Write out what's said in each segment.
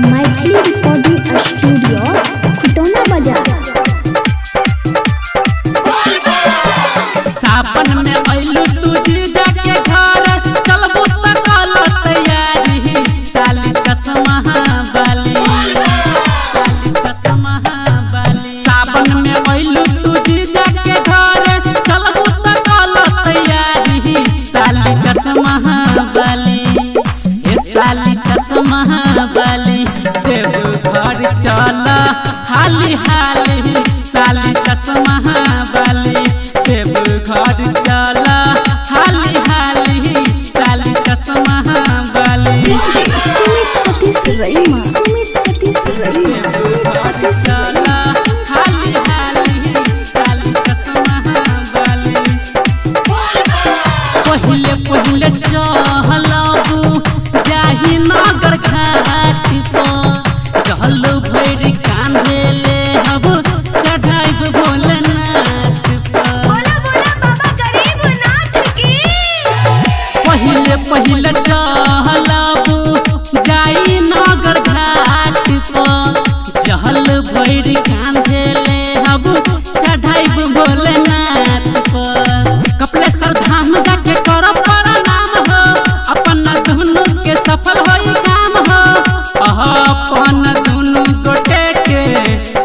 Maithili recording studio Khutauna बाजार। सावन में अइलू तू जीजा के घर, चलबू त कल तैयारी। साली चश्मा वाली, साली चश्मा वाली। सावन में अइलू तू जीजा के घर, चलबू त कल तैयारी। साली चश्मा वाली, हे साली चश्मा वाली, देव घर चल हाली हाली। साली चश्मा वाली, देव घर चल हाली हाली। साली चश्मा वाली, सुमित सतीश रैमा, सुमित सतीश रैमा, सुमित सतीश चल रैमा। हाली हाली। साली चश्मा वाली। पहिले पहिले चहलबू जाही नगर घाट पर, जहल भरि कान्हे ले हब चढ़ाइब भोलेनाथ पर। बोला बोला बाबा गरीबनाथ की। पहिले पहिले चहलबू जाई नगर घाट पर, जहल भरि कान्हे ले हब चढ़ाइब भोलेनाथ पर। कपिलेश्वर धाम जाके करब प्रणाम हो, अपन दुनू के सफल होई काम हो। अपन दुनू गोटे के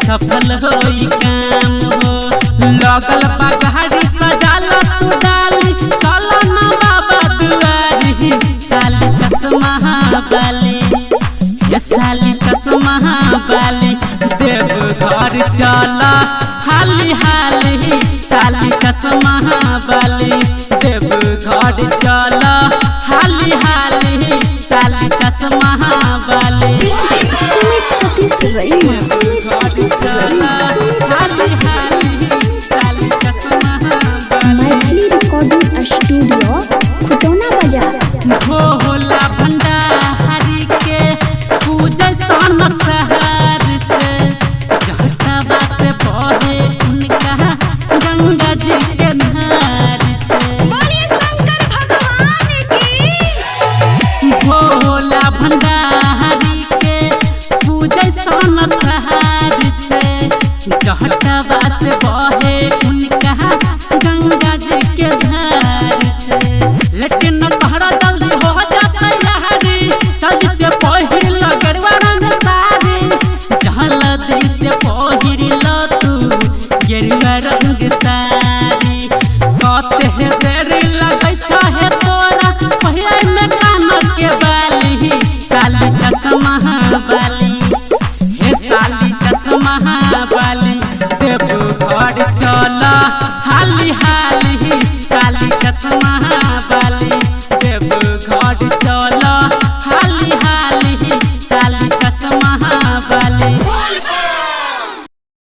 सफल होई काम हो। लगल बा गाड़ी सजाल तू डाली, चल ना बाबा दुआरी। साली चश्मा वाली, ये साली चश्मा वाली, देव घर चल हाली हाली। साली चश्मा वाली, देव घर चल हाली हाली। साली चश्मा वाली, सुमित सतीश रैमा, सुमित सतीश रैमा, सुमित हाली सतीश रैमा। हाली। साली चश्मा वाली। मैथिली रिकॉर्डिंग स्टूडियो खुटौना बाजार। भोला भंडारी के पूजै सन सहार छै, जहतवा से बहे उनका गंगा जी के धार छै। बोलिए शंकर भगवान की। भोला भंडारी के पूजै सन सहार छै, जहतवा से बहे उनका गंगा जी के धार छै। लेकिन तोहरा जल्दी हो जा तैयारी, जल्दी से पहिर गेरुआ रंग साड़ी। जल्दी से पहिर ल तू गेरुआ रंग साड़ी। कते देर लगै छ हे तोरा पहिरै में कान के बाली। साली चश्मा वाली, हे साली चश्मा वाली।